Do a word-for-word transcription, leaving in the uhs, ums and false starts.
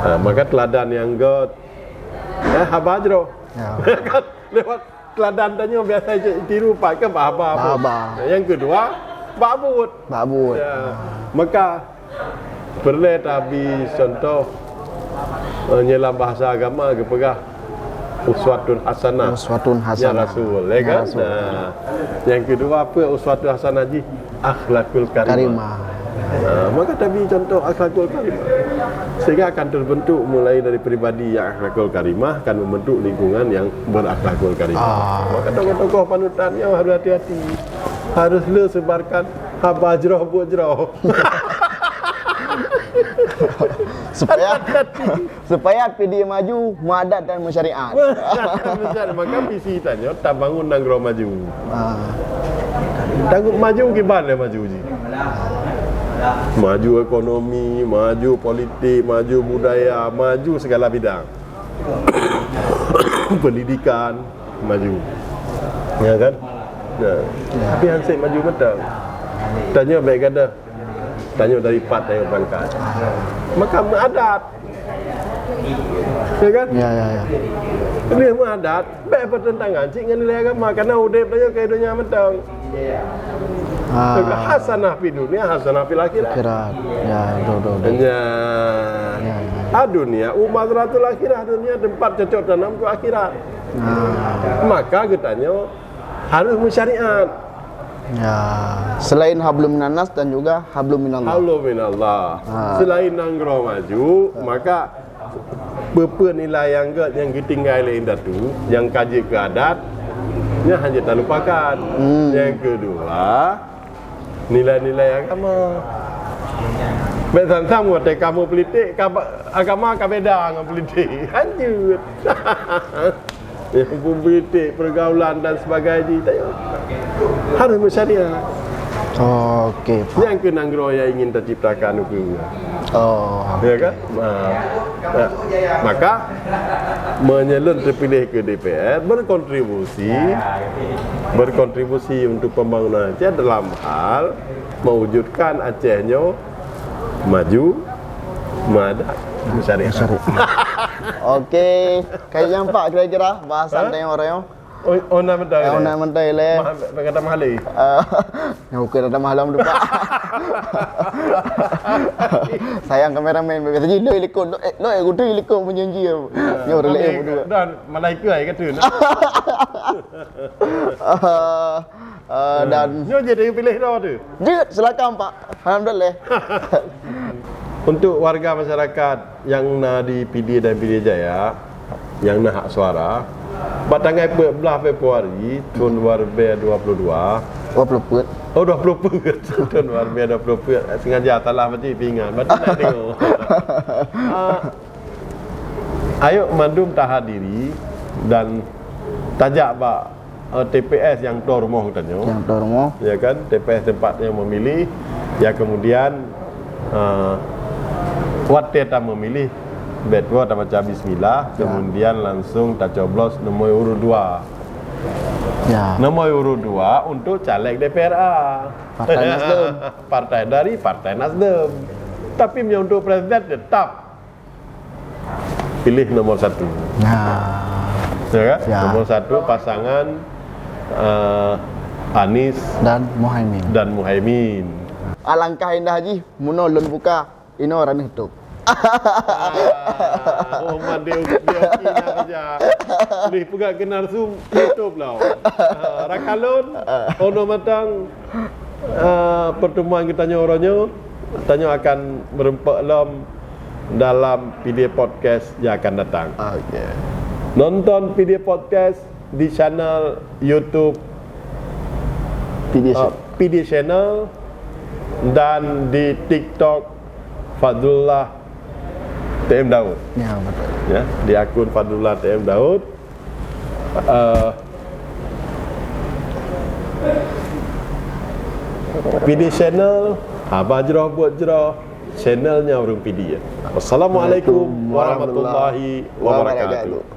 Ha, maka teladan nyang göt, eh, haba jroh. Ya. Kan lewat teladan tanyoe biasa cek tiru pat kan bak haba. Bak haba. Yang kedua, bak buet. Bak buet. Ya. Maka peureulée tabi contoh, eh, nyoe lam bahasa agama geupeugah uswatun hasanah. Uswatun hasanah. Ya Rasul, ya kan? Ya Rasul. Nah, yang kedua apa uswatun hasanah jih? Akhlakul karimah. Karimah. Nah, maka tabi contoh akhlakul karimah. Sehingga akan terbentuk mulai dari pribadi yang akhlakul karimah akan membentuk lingkungan yang berakhlakul karimah. Ah. Maka tokoh-tokoh panutan nyoe harus hati-hati. Harus le sebarkan haba jroh buet jroh. Supaya, supaya P D I maju, meuadat dan meusyariat. Meusyariat, maka visi tanyoe tabangun nanggroe maju. Ah. Tanggong maju kiban lé maju jih. Maju ekonomi, maju politik, maju budaya, maju segala bidang. Pendidikan maju. Ya kan? Ya. Tapi hansek maju mantong. Tanyoe baik gadoh. Tanyoe dari pat tanyoe pangkat. Maka meuadat. Ya kan? Ya, ya, ya. Lheueh meuadat, bèk bertentangan cit ngon nilai agama, karena udép tanyoe keu donya mantong. Ah. Hasanah fid dunya, hasanah fil akhirah. Akhirat. Ya, betul, betul, betul. Ya. Ya, ya, ya. Ah, dunia, umadratul akhirah, dunia tempat cocok tanam untuk akhirat. Ah. Maka geutanyoe harus meusyariat. Ya, selain hablum minannas dan juga hablum minallah. Hablum minallah. Ha. Selain nanggroe maju, maka peue-peue nilai nyang gèt nyang geutinggai lé indatu, nyang ka jeuet keu adat, nyan hana talupakan. Hmm. Nyang keudua, nilai-nilai agama. Bèk sam-sam watèe kamoe politik, ka ba-, agama ka beda ngon politik. Hanjeuet. Nyang peupolitik, pergaulan dan sebagainya, harus bersyariat. Oh, oke, Pak. Nyang keu nanggroe nyang ingin terciptakan ukeue. Oh, ya kan? Nah, nah, maka meunyoe lôn terpilih keu D P R, berkontribusi, berkontribusi untuk pembangunan Aceh dalam hal mewujudkan Aceh nyoe maju, meuadat, bersyariat. Bersyariat. Oke. Kayaknya empat kira-kira bahasan. Hah? Tengok orang. Oh, oh, nak mentah. Eh, nak mentah lé. Kata mahali. Eh, ya, bukan kata mahal tu, Pak. Sayang kameramen, biasa je lo ikut, lo, eh, lo ikut tu ikut menjanji. Ya. Ya, orang lain berdua. Dan malaikat ai kata. Ah, ah, dan nyoe je dia pilih dah tu. Jeuet, silakan, Pak. Alhamdulillah. Untuk warga masyarakat nyang na di Pidie dan Pidie Jaya, nyang na hak suara, bak tanggai peuet blah Februari thôn dua ribèe dua puluh dua. Dua puluh peuet. Oh, dua puluh peuet. Thôn dua ribèe dua puluh peuet. Sengaja salah berarti peuingat. Berarti nak tengok. Ah, ayo mandum tahadiri dan tajak bak eh, T P S nyang tuan rumoh geutanyoe. Nyang tuan rumoh. Ya kan, T P S tempat nyang memilih. Ya, kemudian, eh, watèe ta memilih, bèk tuwoe ta baca bismillah, ya, kemudian langsung ta coblos nomor urut dua. Ya. Nomor urut dua untuk caleg D P R A. Partai Nasdem. Partai dari Partai Nasdem. Tapi meunyoe untuk presiden tetap pilih nomor satu. Nah. Ya kan? Ya. Nomor satu pasangan, eh, Anies dan Muhaimin. Dan Muhaimin. Alangkah indah jih meunyoe lôn buka inoe raneuh top. Ah, oh, mandé uki-uki na saja. Leh peugah keunan su top lah. Ah, rakalon, ono matang, ah, pertemuan geutanyoe uroe nyoe, tanyoe akan meureumpok lom dalam Pidie Podcast yang akan datang. Oke. Nonton Pidie Podcast di channel YouTube Pidie, ah, Channel. Pidie Channel dan di TikTok Fadlullah T M Daud. Ya, betul. Ya, di akun Fadlullah T M Daud. Eh, Pidie Channel, haba jroh buet jroh, channelnya ureueng Pidie. Wassalamualaikum warahmatullahi wabarakatuh.